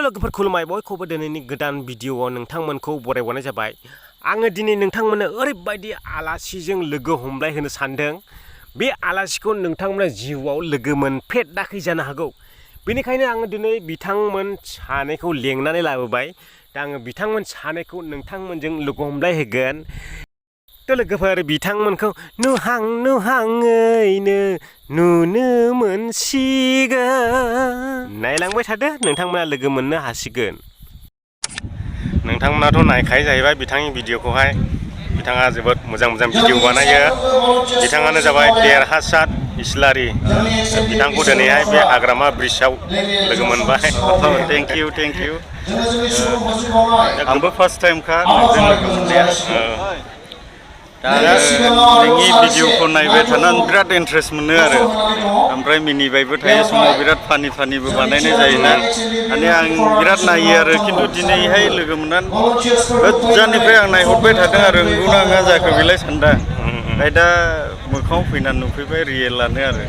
लोगोफोर खुलुमबाय बयखौबो दिनैनि गोदान भिडिअआव नोंथांमोनखौ बरायहरनाय जाबाय। आङो दिनै नोंथांमोननो ओरैबायदि आलासिजों लोगो हमलायहोनो सानदों। बे आलासिखौ नोंथांमोना जिउआव लोगो मोनफेराखै जानो हागौ। बेनिखायनो आङो दिनै बिथांमोन सानैखौ लेंनानै लाबोबाय। दा आङो बिथांमोन सानैखौ नोंथांमोनजों लोगो हमलायहोगोन। लोगोफोर बिथांमोनखौ नुहांयैनो नुनो मोनसिगोन। नायलांबाय थादो, नोंथांमोना लोगो मोननो हासिगोन। नोंथांमोनाथ' नायखायो जाहैबाय बिथांनि भिडिअखौहाय। बिथाङा जोबोद मोजां भिडिअ बानायो। बिथाङानो जाबाय देरहासार इस्लारि। बिथांखौ दिनैहाय बे हाग्रामा ब्रिजआव लोगो मोनबाय। थेंक इउ आंबो फार्स्ट टाइमखा नोंजों लोगो मोननाया। दा नोंनि भिडिअखौ नायबाय थानानै बिराद इन्ट्रेस्ट मोनो आरो। ओमफ्राय मिनिबायबो थायो, समाव बिराद फानिबो बानायनाय जायोना। माने आं बिराद नायो आरो, खिन्थु दिनैहाय लोगो मोननानै गोजाननिफ्राय आं नायहरबाय थादों आरो नंगौना नङा जाखो बेलाय सानदां। ओमफ्राय दा मोखाङाव फैनानै नुफैबाय रियेलानो आरो।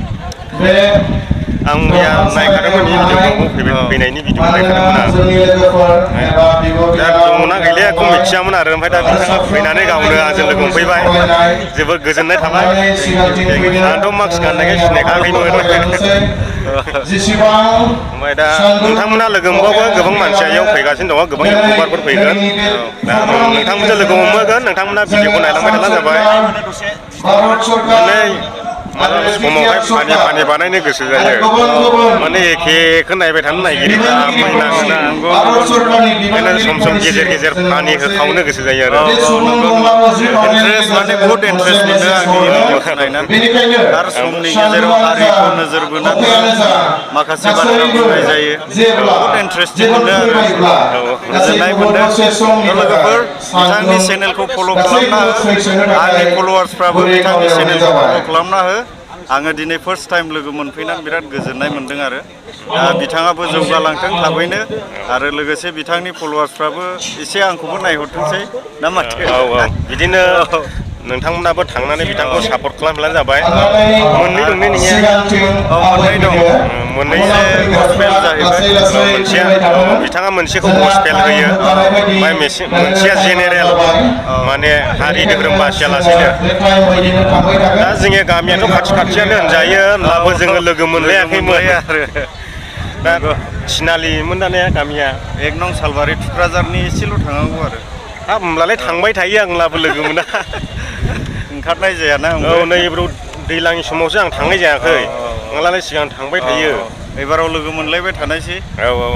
आं मैया नायखादोंमोन भिडिअखौ, फैनायनि भिडिअखौ नायखादोंमोन आं। दा दङना गैलिया बेखौ मिथियामोन आरो। ओमफ्राय दा बिथाङा फैनानै गावनो आंजों लोगो मोनफैबाय। जोबोद गोजोननाय थाबाय। आंथ' मास्क गाननायखाय सिनायखायाखैमोन। ओमफ्राय दा नोंथांमोना लोगो मोनबावगोन, गोबां मानसिया इयाव फैगासिनो दङ, गोबां इउटुबारफोर फैगोन। दा नोंथांमोनजों लोगो मोनगोन, नोंथांमोना भिडिअखौ नायलांबाय थाब्लानो जाबाय। माने समावहाय फानि बानायनो गोसो जायो। माने एखेखौ नायबाय थानो नायगिरिफ्रा फैनाङोना। ओंखायनो सम गेजेर फानि होखावनो गोसो जायो आरो। इन्ट्रेस्ट माने बहुद इन्ट्रेस्ट मोनो आंनि भिडिअखौ नायनानै। आरो समनि गेजेराव हारिखौ नोजोर बोनानै माखासे बाथ्रा बुंनाय जायो। बहुद इन्ट्रेस्टिं मोनो आरो। गोजोननाय मोनदों। लोगोफोर बिथांनि चेनेलखौ फल' खालामना हो। आंनि फल'वार्सफ्राबो बिथांनि चेनेलखौ फल' खालामना हो। आङो दिनै फार्स्ट टाइम लोगो मोनफैनानै बिराद गोजोननाय मोनदों आरो। दा बिथाङाबो जौगालांथों थाबैनो, आरो लोगोसे बिथांनि फल'वार्सफ्राबो एसे आंखौबो नायहरथोंसै ना माथो। बिदिनो नोंथांमोनाबो थांनानै बिथांखौ सापर्ट खालामब्लानो जाबाय। मोननै दं ने नोंनिया? मोननै दं। मोननैया गसपेल जाहैबाय। मोनसेया बिथाङा मोनसेखौ गसपेल होयो, ओमफ्राय मोनसेया जेनेरेल, माने हारि धोरोम बासियालासेनो। दा जोंनि गामियाथ' खाथियानो होनजायो, होनब्लाबो जोङो लोगो मोनलायाखैमोन आरो। दा थिनालिमोन दानिया गामिया। 1 नं सालबारि थुक्राझारनि एसेल' थांनांगौ आरो। हाब होमब्लालाय थांबाय थायो आंलाबो लोगो मोना। ओंखारनाय जायाना। औ नै एबाराव दैज्लांनि समावसो आं थांनाय जायाखै। नङाब्लालाय सिगां थांबाय थायो। एबाराव लोगो मोनलायबाय थानायसै।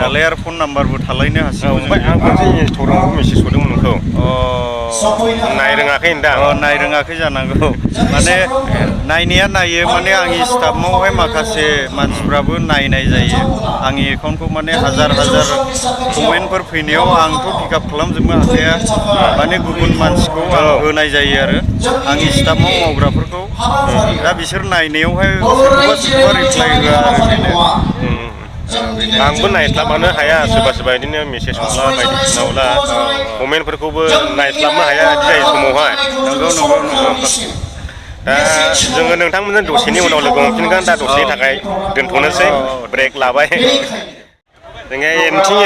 दालाय आरो फन नाम्बारबो थालायनो हासिगौ। ओमफ्राय आं खनसे इन्सटाग्रामाव मेसेज हरदोंमोन नोंखौ। नायरोङाखै होनदां। नायरोङाखै जानांगौ। माने नायनाया नायो, माने आंनि स्टाफावहाय माखासे मानसिफ्राबो नायनाय जायो। आंनि एकाउन्टखौ माने हाजार कमेन्टफोर फैनायाव आंथ' पिकआप खालामजोबनो हाखाया। माने गुबुन मानसिखौ आं होनाय जायो आरो, आंनि स्टाफाव मावग्राफोरखौ। दा बिसोर नायनायावहाय सोरखौबा रिप्लाइ होआ आरो बेनो। आंबो नायस्लाबनो हाया, सोरबा बिदिनो मेसेज हरला बायदिसिना हरला, कमेन्टफोरखौबो नायस्लाबनो हाया बिदि जायो समावहाय। नंगौ। दा जोङो नोंथांमोनजों दसेनि उनाव लोगो मोनफिनगोन। दा दसेनि थाखाय दोनथ'नोसै, ब्रेक लाबाय। जोङो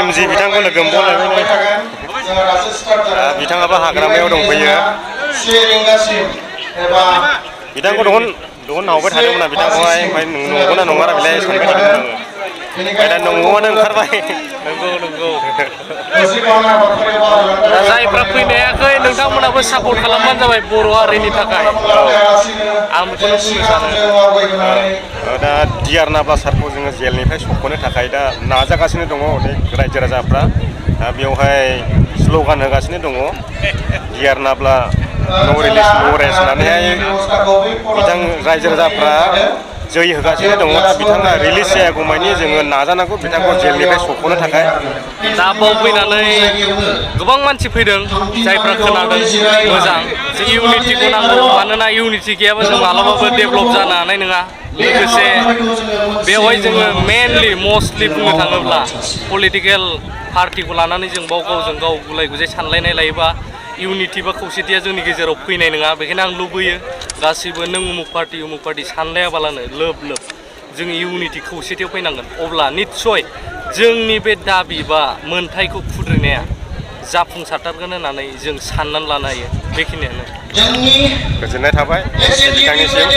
एमजि बिथांखौ लोगो मोनबावलायबाय। बिथाङाबो हाग्रामायाव दंफैयो। बिथांखौ दहन नाहरबाय थादोंमोन आं बिथांखौहाय। ओमफ्राय नंगौना नङा बेलाय सानबाय थादोंमोन आङो। ओमफ्राय दा नंगौआनो ओंखारबाय। नंगौ। दा जायफ्रा फैनो हायाखै नोंथांमोनाबो सापर्ट खालामबानो जाबाय बर' हारिनि थाखाय। आं बेखौनो बुंनो सानो। दा डिआर नाब्ला सारखौ जोङो जेलनिफ्राय सख'नो थाखाय दा नाजागासिनो दङ अनेक रायजो राजाफ्रा। दा बेवहाय स्ल'गान होगासिनो दङ, डिआर नाब्ला नो रिलिज नो रेस्ट होननानैहाय बिथां रायजो राजाफ्रा जै होगासिनो दङ। दा बिथाङा रिलिज जायागौमानि जोङो नाजानांगौ बिथांखौ जेलनिफ्राय सख'नो थाखाय। दा बाव फैनानै गोबां मानसि फैदों, जायफ्रा खोनादों मोजां जे इउनिटिखौ नांगौ। मानोना इउनिटि गैयाबा जों मालाबाबो डेभेलप जानो हानाय नङा। लोगोसे बेवहाय जोङो मस्टलि बुंनो थाङोब्ला पलिटिकेल पार्टिखौ लानानै जों गावजों गाव गुलाय गुजाय सानलायनाय लायोबा इउनिटि बा खौसेथिया जोंनि गेजेराव फैनाय नङा। बेखायनो आं लुबैयो गासैबो नों उमुक पार्टि सानलायाबालानो लोब जों इउनिटि खौसेथियाव फैनांगोन अब्ला निस्सय जोंनि बे दाबि बा मोन्थायखौ खुद्रिनाया जाफुंसारथारगोन होननानै जों साननानै लानो हायो बेखिनियानो गोजोननाय थाबाय बिथांनिसिम